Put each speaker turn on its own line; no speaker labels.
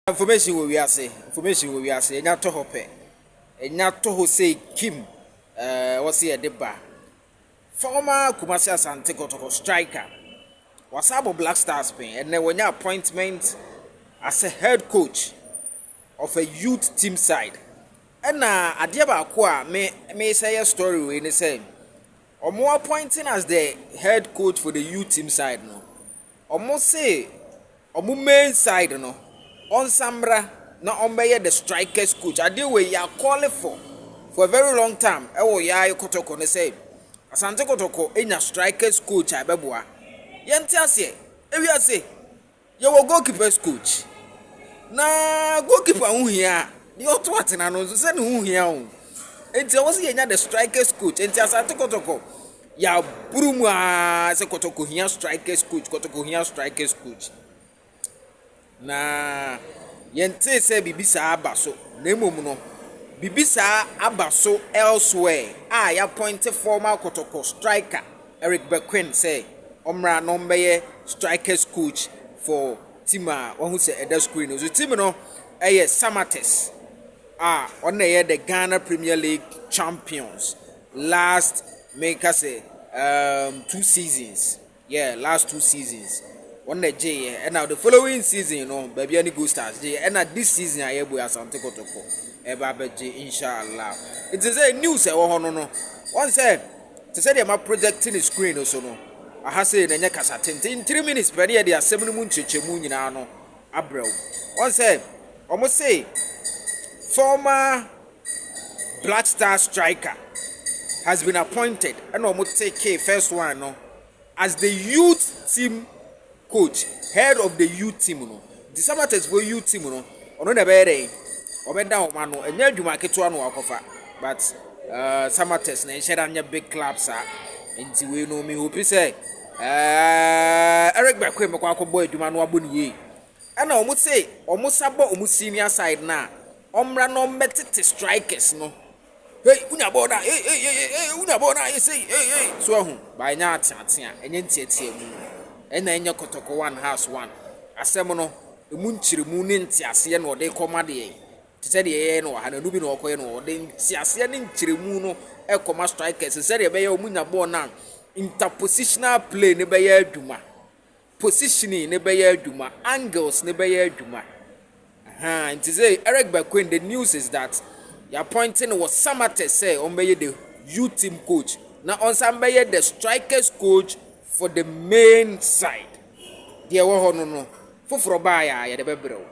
Information wɔ wiase, information wɔ wiase, ɛnya tɔ hɔ pɛ. Ɛnya tɔ hɔ sei kim, wɔsi yɛde ba. Former Kumasi Asante Kotoko striker, wasa abɔ Black Stars pɛn. Ɛnɛ wɔnya appointment as a head coach of a youth team side. Ɛna adeɛ baako a me sɛ yɛ story wei ne sɛ, ɔmo appointing as the head coach for the youth team side no, ɔmo se ɔmo main side no, ɔnsamra na ɔmbɛyɛ the strikers coach. Adeɛ wei yɛ acall for a very long time ɛwɔ yɛa Kɔtɔkɔ ne sɛ Asante Kɔtɔkɔ enya strikers coach a ɛbɛboa. Yɛnte aseɛ, ewiase yɛwɔ goalkeepers coach na goalkeeper ho hia a, deɛ ɔto atena no nso sɛ ne ho hia o. Nti ɛwɔ sɛ yɛnya the strikers coach. Nti Asante Kɔtɔkɔ yɛaburu mu aa sɛ Kɔtɔkɔ hia strikers coach, Kɔtɔkɔ hia strikers coach, na yɛnte sɛ biribi saa aba so. Na mmom no, biribi saa aba so elsewhere a yɛappoint former Kɔtɔkɔ striker Eric Bequin sɛ ɔmmra na ɔmbɛyɛ strikers coach for team a wɔho sɛ ɛda screen no so. Team no ɛyɛ Samartex a ɔno na ɛyɛ the Ghana Premier League champions last, meka sɛ two seasons, yeah, last two seasons wɔn na gyeeɛ. Ɛna the following season no, Bibiani Gold Stars gyeeɛ. Ɛna this season a yɛbɔ, Asante Kɔtɔkɔ ɛba abɛgye, inshallah. Nti sɛ news ɛwɔ hɔ no, wɔn sɛ te sɛ deɛ ma project ne screen no so no, aha sei na ɛnyɛ kasa tenten, 3 minutes pɛ ne yɛde asɛm no mu nkyerɛkyerɛmu nyinaa no abrɛw. Wɔn sɛ wɔn se former Black Star striker has been appointed, ɛna wɔn take first one no as the youth team coach, head of the youth team no. Nti Samartex fo youth team no, ɔno na ɛbɛyɛ dɛ ɔbɛda wɔn ano. Ɛnyɛ adwuma ketewa no wakɔfa, but Samartex na nhyɛ da nyɛ big club saa. Nti wei no, mi hope sɛ Eric Bekoe mɛkɔ akɔbɔ adwuma no abɔ ne yie. Ɛna wɔn se wɔn sa bɔ wɔn senior side na ɔmmra na ɔmmɛtete strikers no. Hey, wunya bɔɔl na, hey, hey, hey, hey, wunya bɔɔl na hey, say, hey, hey, so ɛho ba ɛnyɛ ateatea, ɛnyɛ ntiatia mu, ɛna ɛnyɛ Kɔtɔkɔ one house one. Asɛm no emu nkyerɛmu ne nteaseɛ na ɔde kɔma deɛ te sɛ deɛ ɛyɛ no wɔ ha na ɛnu bi na ɔkɔyɛ no. Ɔde nteaseɛ ne nkyerɛmu no ɛkɔma strikers sɛdeɛ ɛbɛyɛ wɔn nya bɔɔl na interpositional play ne bɛyɛ adwuma, positioning ne bɛyɛ adwuma, angles ne bɛyɛ adwuma. Nti sɛ Eric Bekoe, the news is that yɛappointing wɔ Samartex sɛ ɔmbɛyɛ the youth team coach na ɔnsan bɛyɛ the strikers coach for the main side. Deɛ ɛwɔ hɔ no, foforɔ baayɛ a yɛde bɛbrɛ wo.